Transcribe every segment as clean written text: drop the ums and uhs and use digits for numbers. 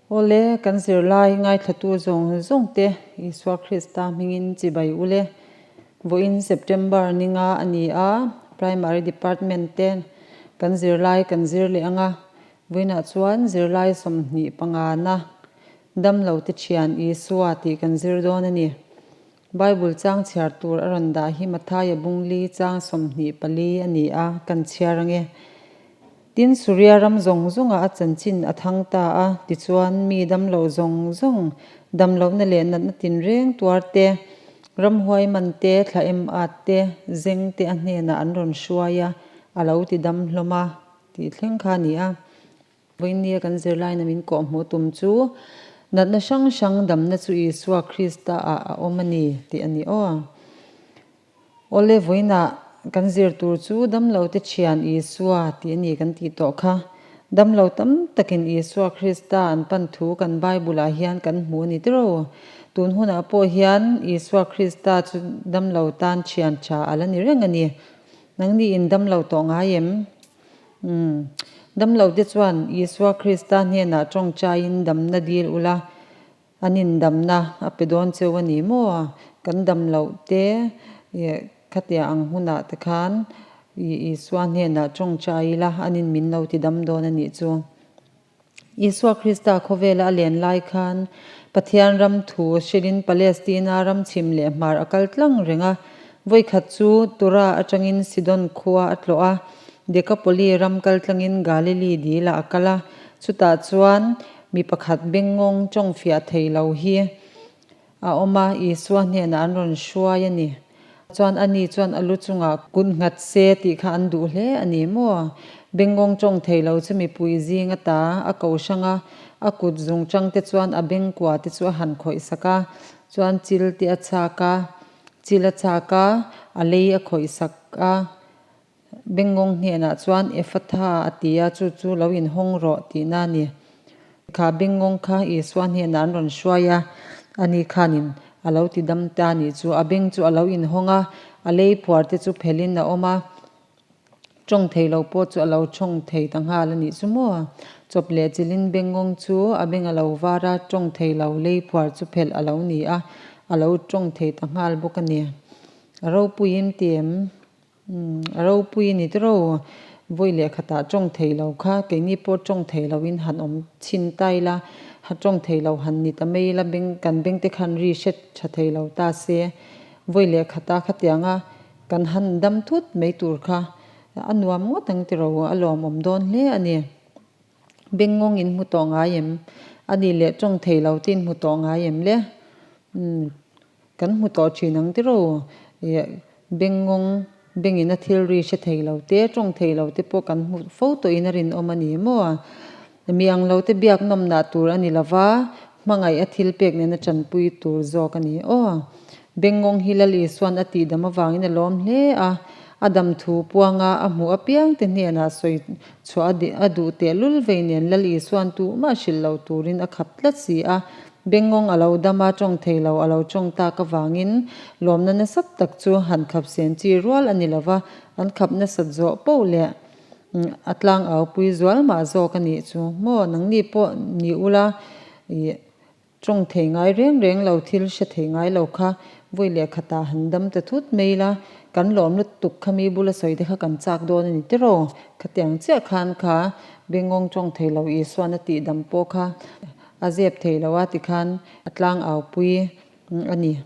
Awle, kan zirlai ngaithlatu zawng zawng te Isua Krista hmingin chibai ule. Vawiin September ninga a ni a, Primary Department te kan zirlai kan zir leh ang a, vawiinah chuan zirlai 25 na damlo te thian Isua tih kan zir dawn a ni. Bible chang chhiar tur a rawn dah hi Mathaia bungli chang 24 a ni a, kan chhiar ang e. Tin, Suria ram zawng zawngah a chanchin a thang ta a, tichuan mi damlo zawng zawng, damlohna leh natna tinreng tuar te, ramhuai man te, thla em at te, zeng te a hnenah an rawn hruai a, a lo ti dam hlawm a, tih thleng kha a ni a. Vawinia kan zirlaina min kawhhmuh tum chu natna hrang hrang damna chu Isua Krista ah a awm a ni tih a ni aw. Awle vawiinah kan zir tur chu damlo te thian Isua tih a ni kan tih tawh kha. Damlo tam takin Isua Krista an pan thu kan Bible ah hian kan hmu a ni tiraw. Tun hunah pawh hian Isua Krista chu damlo tan thian tha a la ni reng a ni. Nangni in damlo tawh ngai em? Umm. Damlo te chuan Isua Krista hnenah tawngtaiin damna dil ula, An indamna a pe dawn cheu a ni maw? Kan dam loh te khatia ang hunah te khan Isua hnenah tawngtai ila an in min lo ti dam dawn a nih chu. Isua Krista khawvela a len lai khan Pathian ram thu hrilhin Palestina ram chhim leh hmar a kal tlang reng a. Vawikhat chu Tura atangin Sidon khua a tlawh a, Dekapoli ram kal tlangin Galili dilah a kal a, chutah chuan Mi pakhat bengngawng tawng fiah thei lo hi a awm a, Isua hnenah an rawn hruai a ni. Chuan ani chuan a lu chungah kut nghat se tih kha an duh hle a ni maw? Bengngawng tawng thei lo chu mipui zing a ta a ko hrang a, a kut zung tang te chuan a bengkua te chu a han khawih sak a, chuan chil te a chhak a, chil a chhak a, a lei a khawih sak a. Bengngawng hnenah chuan Ephatha a ti a, chu chu lo inhawng rawh tihna a ni. Kha Bengngawng kha Isua hnenah an rawn hruai a, ani khanin a lo ti dam ta a nih chu. A beng chu a lo inhawng a, a lei phuar te chu phelhin a awm a, tawng thei lo pawh chu a lo tawng thei ta nghal a nih chu maw. Chawp leh chilhin Bengngawng chu a beng a lo var a, tawng thei lo lei phuar chu phelh a lo ni a, a lo tawng thei ta nghal bawk a ni. A ropuiin ti em? Umm a ropui a ni tiraw? Vawi leh khatah tawng thei lo kha keini pawh tawng thei loin han awm chhin ta ila, ha tawng thei lo han ni ta mai ila beng kan beng te khan ri hret tha thei lo ta se, vawi leh khata khatianga kan han dam thut mai tur kha a nuam ngawt ang tiraw? A lawmawm dawn hle a ni. Bengngawng in hmu tawh ngai em? A nih leh tawng thei lo te in hmu tawh ngai em le? Umm. Kan hmu tawh thin ang tiraw? Ih, bengngawng, bengin a thil ri hre thei lo te, tawng thei lo te pawh kan hmu fo tawhin a rinawm a ni maw? Mi ang lo te biak nawmnah tur a ni lo va, hmangaih a thil pek nena tanpui tur zawk a ni aw. Bengngawng hi Lal Isuan a tihdam avangin a lawm hle a, a dam thu puanga a hmuh apiang te hnenah sawi chhuah a duh tehlul vei nen Lal Isuan tuhmah hrilh lo turin a khap tlat si a, Bengngawng a lo dam a, tawng thei lo a lo tawng tak avangin lawmna nasat tak chu han khap sen chi rual a ni lo va, an khap nasat zawh poh leh a tlang au pui zual mah zawk a nih chu. Maw nangni pawh ni ula ih tawng thei ngai reng reng lo thil hre thei ngai lo kha vawi leh khatah han dam ta thut mai ila kan lawm lutuk kha mi bula sawi te kha kan chak dawn a ni tiraw? Khatiang chiah khan kha Bengngawng tawng thei lo Isuan a tihdam pawh kha A zep thei lo a tikhan a tlang au pui a ni.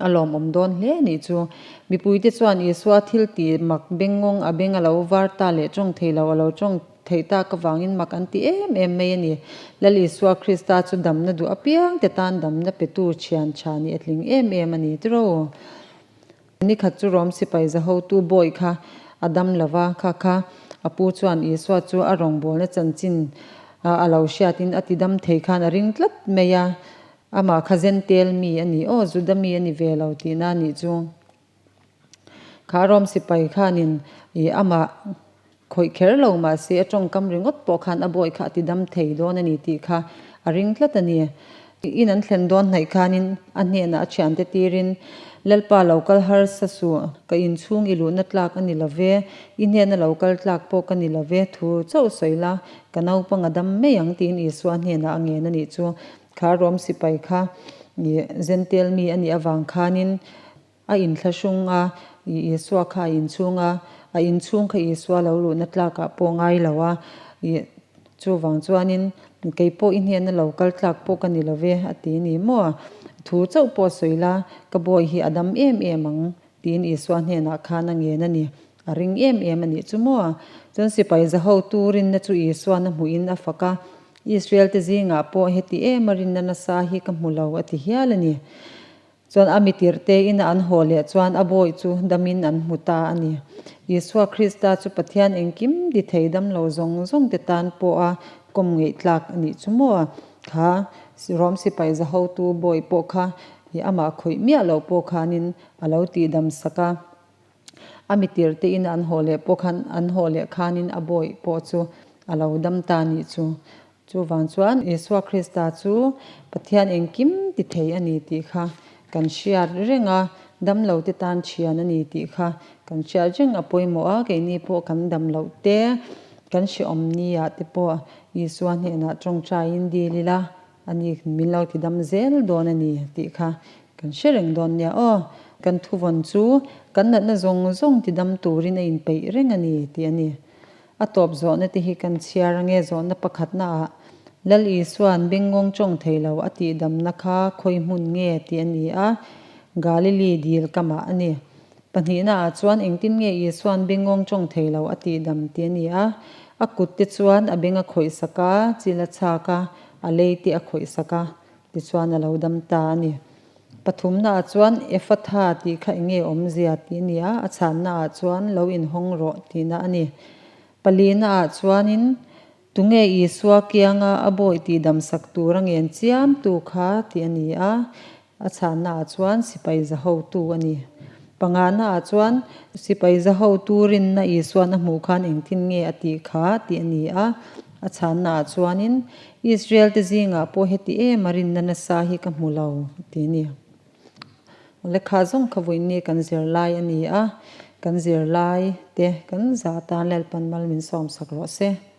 A lawmawm dawn hle a nih chu. Mipuite chuan Isua thil tih mak bengngawng a beng a lo var ta leh tawng thei lo a lo tawng theih tak avangin mak an ti em em mai a ni. Lal Isua Krista chu damna duh apiangte tan damna petu thian tha nih a tling em em a ni tiraw. Nikhat chu Rom sipai zahotu bawi kha a dam lo va, kha kha a pu chuan Isua chu a rawngbawlna chanchin a lo hriatin a ti dam thei khan a ring tlat mai a, amah kha Zentel mi a ni aw, Juda mi a ni ve lo tihna a nih chu. Kha Rom sipai khanin amah Khawih kher lo mahse a tawngkam ringawt pawh khan a bawi kha a ti dam thei dawn a ni tih kha a ring tlat a ni. In an thlen dawn hnaih khanin a hnenah a thiante tirin, Lalpa lo kal harsa suh, ka inchhung i luhna tlak a ni lo ve, i hnena lo kal tlak pawh ka ni lo ve, thu chauh sawi la, ka naupang a dam mai ang tiin Isua hnenah a ngen a nih chu. Kha Rom sipai kha Jentail mi a nih avang khanin a inthlahrung a, Isua kha a inchhung a, a inchhung kha Isua lo luhna tlakah pawh ngai lo a, chuvang chuanin kei pawh i hnena lo kal tlak pawh ka ni lo ve a ti ni maw? Thu chauh pawh sawi la, ka bawi hi a dam em em ang tiin Isua hnenah khan a ngen a ni. A ring em em a nih chu maw? Chuan sipai za hotu rinna chu Isuan a hmuhin a fak a, Israel te zingah pawh heti em a rinna nasa hi ka hmu lo a ti hial a ni. Chuan a mitirh te ina an haw leh chuan a bawi chu damin an hmu ta a ni. Isua Krista chu Pathian engkim ti thei dam lo zawng zawng te tan pawha kawm ngeih tlak a nih chu maw? Kha Rom sipai za hotu bawi pawh kha i amah khawih miah loh pawh khanin a lo tihdam sak a. A mitir te in an haw leh pawh khan an haw leh khanin a bawi pawh chu a lo dam ta nih chu. Chuvang chuan Isua Krista chu Pathian engkim ti thei a ni tih kha kan hriat reng a, damlo te tan thian a ni tih kha kan hriat reng a pawimawh a, keini pawh kan dam loh te, kan hrehawm ni ah te pawh Isua hnenah tawngtaiin dil ila A ni, min lo ti dam zel dawn a ni tih kha kan hre reng dawn nia aw. Kan thuvawn chu kan natna zawng zawng ti dam turin a inpeih reng a ni tih a ni. A tawp zawhna te hi kan chhiar ange zawhna pakhatna ah Lal Isua'n bengngawng tawng thei lo a tih damna kha khawi hmun nge tih a ni a, Galili dil kamah a ni. Pahnihna ah chuan engtin nge Isua'n bengngawng tawng thei lo a tih dam tih a ni a, a kut te chuan a beng a khawih sak a, chil a chhak a, a lei te a khawih sak a, tichuan a lo dam ta a ni. Pathumna ah chuan Ephatha tih kha eng nge awmzia tih a ni a, a chhanna ah chuan lo inhawng rawh tihna a ni. Palina ah chuanin Tunge Isua kianga a bawi tih damsak tur a ngen chiam tu kha tih a ni a, a chhanna ah chuan sipai za hotu a ni. Pangana ah chuan sipai za hotu rinna Isuan a hmuh khan engtin nge a tih kha tih a ni a, a chhanna ah chuanin Israel te zingah pawh heti em a rinna nasa hi ka hmu lo tih a ni. Lehkha zawng kha vawiin kan zirlai a ni a, kan zirlai te kan zah atan Lalpan mal min sawmsak rawh se.